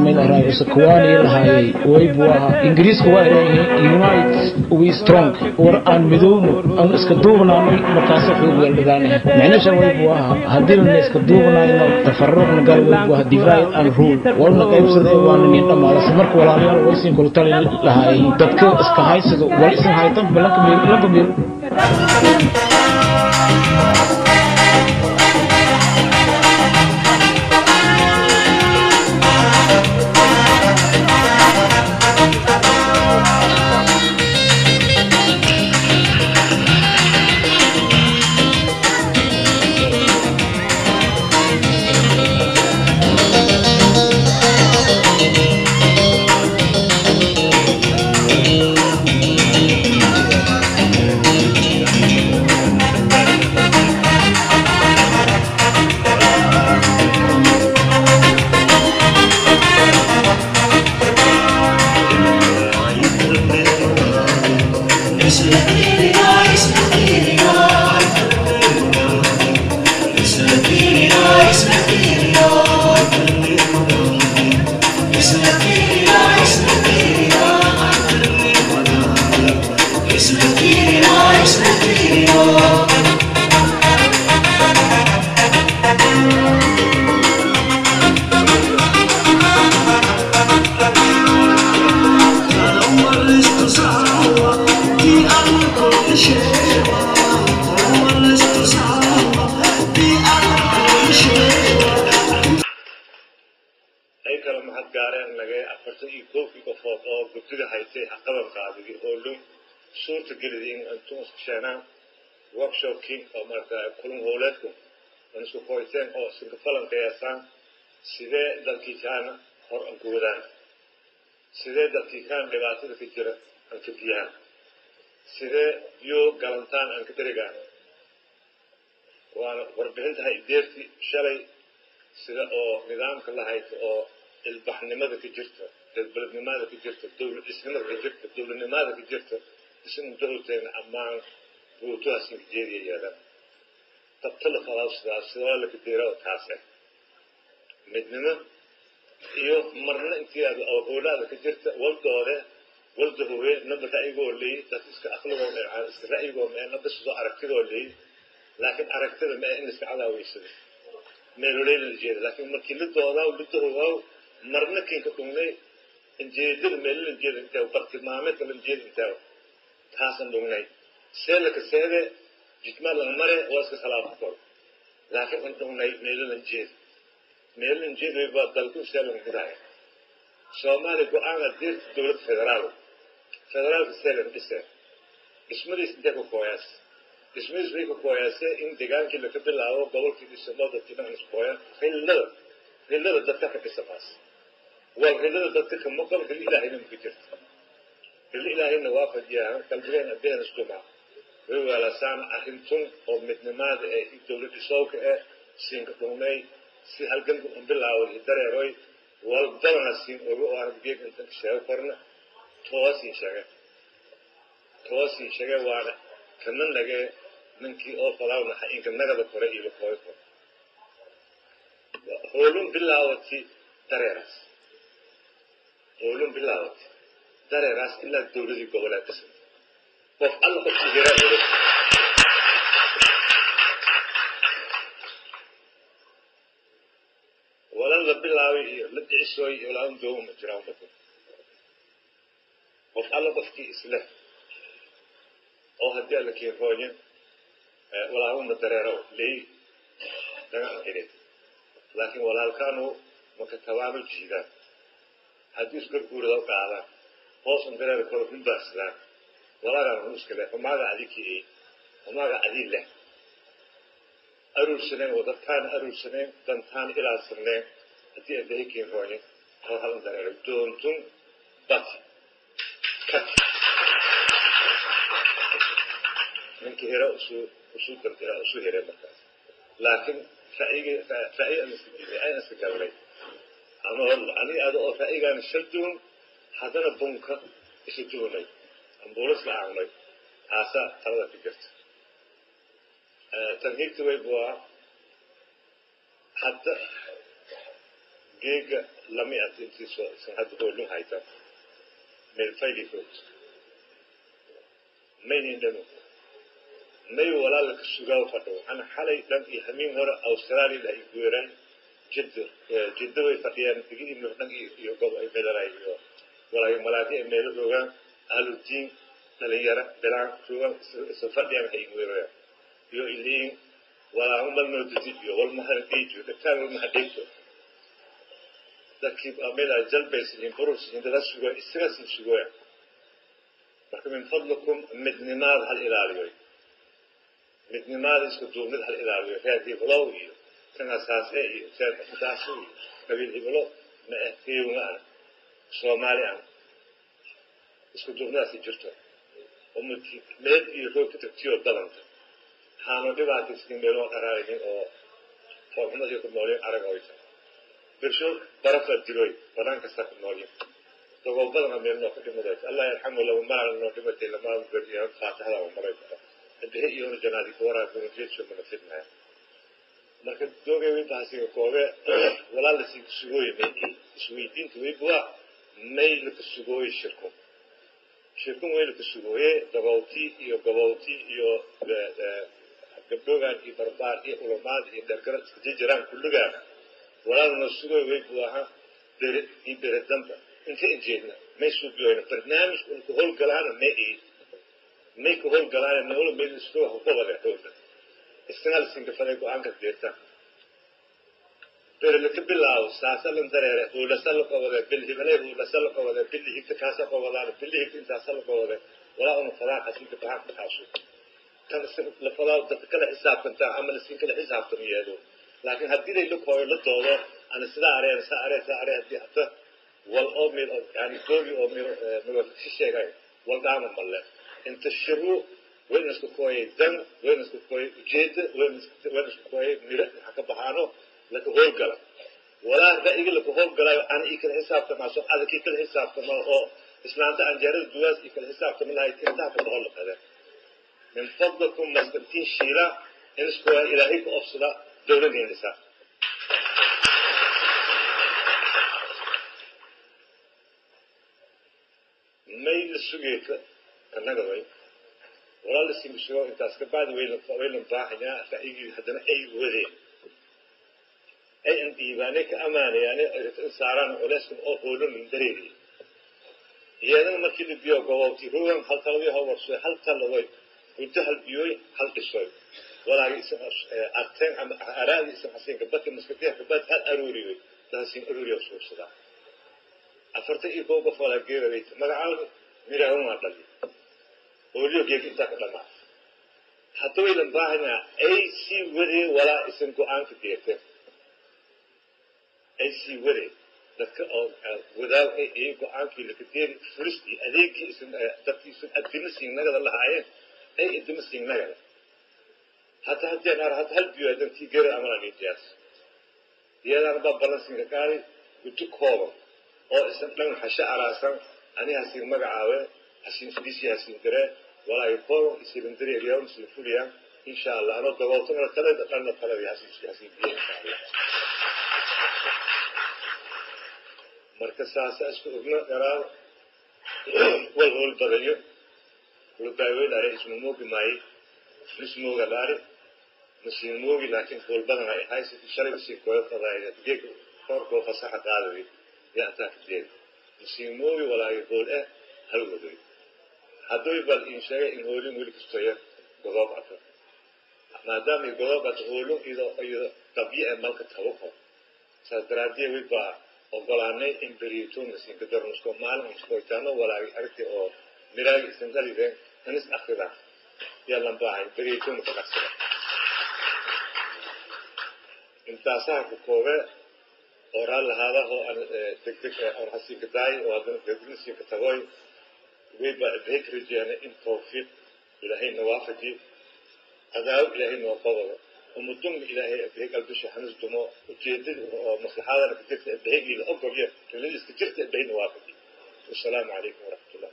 meel araay usakuwaani lahaayay waybu ahaa Ingiriisku waa leeyihiin unite we strong war aan midowno aan iska duubnaano markaas xoog weeldadaane macnaheedu waybu ahaa haddii la iska duubnaano tafarruqna gal waybu ahaa divide and rule walna qaybsaday waana nin dhamaada marka walaalayaal way siin kula tali lahaayay dadka iska haysado wal isan haytan balanka meel laba meel Workshop-kii oo marka kulan howleedku aan isku qoyteen oo iska falanqeeyaan sidee dalkii kaana hor aan ku wadaan sidee dalkii kaan dhibaatada ka jira aan ka biyaan sidee biyo galantaan aan ka darigaan waana warbixinta hay deerti shalay sida oo nidaamka la haysto oo ilbaxnimada ka jirta dadbelednimada ka jirta dowlad dhisnimada ka jirta dowladnimada ka jirta isin dowladteena ammaan buutuhaas jeediyayaada tabtala falaawsidaas sidoo la kadeera oo taas ah midnimo iyo marna intii aad howlaada ka jirta waldoode waldahowe naba ra'yigoo leey dad iska aqligoo iska ra'yigoo mee naba sidoo aragtidoo leey laakiin aragtida ma in iska cadaaweysada meeloleyna la jeeda laakiin markii la doodaa la dahowaaw marna kinka dhugnay jeedada meelala jeeda intee bartilmaameedka la jeeda intee taasan dhugnay seelaka seede jidmaa laga mare waa iska khilaafo kor laakiin an dhugnay meelalan jeed meelalan jeed way baa dalku seelan gudaya Soomaali go'aana dirta dowlad federaal federaalka seelan dhise dhismadiis intee ku kooyaas dhismadiis way ku kooyaase in degaankii laka bilaabo gobolkii dhismo dadkii dhan isku kooyaan xillada xillada dadka ka dhisamaas wal xillada dadka ka maqan xilli ilaahayna ma ku jirto xilli ilaahayna waa fadhiyaa qalbigeen abeen isku maa walaasaan arrintun oo midnimada ee dowladda sooka ee siinka dhumay si halganka un bilaaway dareeroy walbadana siin ogo oo aan geeg intan sheego korna toosii sheege toosii sheege waana kana nage ninkii oo falaawna ha inka nagada kore iyo kooy kore hoolun bilaawati dareeraas hoolun bilaawati dareeraas ilaa dowladii goboleed dhisan qof alla qofkii yaraa wala la bilaabay iyo la dhicisooy iyo walaa doomo ma jiraan dadka qof alla qofkii isleh oo haddii alla kii roonya walaahuma dareero leey dagaal xidhiid laakiin walaalkaanu maka tabaanu jiidaan haddii isgarguurada u qaadaan hoosan dareero kala hunbaarsadaan walaagaan uu iska leh xumaaga adikii xumaaga adii leh aruursaneen oo dadkaan aruursaneen dantaan ilaalsaneen haddii adeekiin roonya hal hal dareero doontun bati kat ninkii hera usuu dardira usuu heray markaas laakiin ra'yiga ra'yi aan iska galnay ama ani ada oo ra'yigaan shal duwan haddana bunka isu duwanay ambuulas la aanay taasaa talada ka jirta tanhiigta way buwaa hadda geega Lami intiisoo isan hadda hoolun hayta meel fayli roogto maynin dhamo may walaala ka sugaa fadho ana xalay dhan iyo hamiin hore Australia la guuraan jidda jidda way fadhiyaan digii nuux dhan iyo gob ay meelay iyo walaay malaadi ay meel joogaan ahludiin dhalinyaro bilaan joogaan isa fadhiyaan ay guurayaan iyo iliin walaa umal noo dejiyo wal mahal dejiyo dadkaan wal mahal dejiyo dadkii meel ay jalbaysiin burusiin dad sugaa isaga sii sugaya. Marka min fadlikum midnimaad hal ilaaliyo, midnimaad isku duubnid hal ilaaliyo. Reer hibelow iyo kan asaase iyo reer taas iyo qabiil hibelow ma ah ah Soomaali ah isku duubnaasi jirto ummadkii meel iyo roogta tagtiyo badanta haano dhibaataysan meeloo qaraaraynin oo foolxumadii ku noolyin arag oyta birsho barafa diloy banaan kasta ku noolyin dagoo badana meel noo ka dhimadaysa. Allah yarxamu laba maral noo dhimatay lama gariyo faatixada oo maray bihi iyo janaadi ku waraa jeedsho mana fidnaya. Marka doogay way bahasiga koobe walaal la sii sugooy may isweydiinta way buwa may la ka sugooy shirku shirku way la ka sugooye dagowti iyo gabowti iyo gabdhogaan iyo barbaar iyo culamaad iyo dhargarad iska jiraan kulligaan walaal noo sugooy way buwaha bere iyo bere damba inta injeedna may suubiyoyna barnaamij un ku howlgalaana may may ku howlgalaana nolol meel isku wax ku wada xooga isticmaal sinka faday go'aanka deerta bere la ka bilaabo saasalan dareere howlasa la qabada bil hibalay howlasa la qabada bil higta kaasa qabadaan bil higta intaasa la qabada walaa unu fadaa xasinka baxaan kaasu tan la fadaa dadka kala xisaabtanta ama la siin kala xisaabtan yeedo. Laakiin haddii ay la kooyo la doodo ana sidaa areen saa areen saa areen haddii hata wal oo meel yani doogi oo meel meel sheegay wal dhaama malle inta shiru وين isku kooyay dan وين isku kooyay ujeeda وين isku kooyay miro waxa ka baxaano la ka howlgala walaa ra'yiga la ka howlgalayo aan ii kala xisaabtama soo adag ii kala xisaabtama oo islaanta anjeerada duwaas ii kala xisaabtama lahayd intaa ka boqol qada. Min fadlakum maskantiin shiila in isku ilaahay ku ofsada dowladeenisa may la sugayta kanaga way walaal la siin sugo intaas ka bacdi waylan baahanyaa ra'yigii haddana ay wadeen ay an diibaanay ka amaanayaane saaraan culeyskan oo hoolon dareeriy iyadana markii la biyo gobowti rugan hal talawii hal warsoy hal talaway muddo hal biyoy hal dhisoy walaagi isan arteen ama araadi isan xasiinka badka maskatiya kabad hal aruuriyoy taasiin aruuriyo suursadaa 41 qof walaa geerayay magacaawda miraahun waa dhali hooliyo geeg intaa ka dhamaa hadduu ilan baahanyaa ay sii wadee walaa isan go-aanka deerteen ay sii wadee dadka oo wadaal ay go-aankii laka deeri fulistii adeegii isan dadkii isan addimo siinagada lahaayeen ay addimo siinagada hata haddii aan hata hal biyo adantii geera amalan diyaas iyadana baa balansinka qaadi guddi kooban oo isan dhan xasho araasan ani hasiin magacaawe hasiin fadhiisi hasiin daree walaa kooban isiin dareeriyaa isiin fuliyaa insha Allah anoo dabooltana talada dhanna talada hasiin biyo insha Allah. Marka saasa isku ogna garaar wal howl badayo lugaaweyn are ismu moogi maaye ismooga laare masiin moogi laakiin howl badan ay haysa shalay sii kooyo qadaaya geeg qorko fasaxa qaaday yaa taa kadeed masiin moogi walaa howl hal waday hadduu bal in sheegay in hoolin weli kastoya godob ata maadaama godob ata hoolin iyadoo tabiici malka tawaqo saas daraaddeed way baa ogolaanay in berito masiinka darnusko maalin iskoytaano walaagi aragtay oo miraagi isan dhalideen anis akhrida yaa lan baahay berito mutaqasira intaasaha ku koobe oo raal lahaada oo aan degdeg aan xasiinka daay oo haddana degdegna tagoy way baa bekrajeen in tawfiiq ilaahayna waafaji cadaab ilaahayna waa ummadun ilaahay beeg albisha xanis dumo ujeedada oo maslaxadana ka jirta beeg ila ogolya taladiiska jirta beegna waafaji. Wassalaamu calaykum waraxmatullah.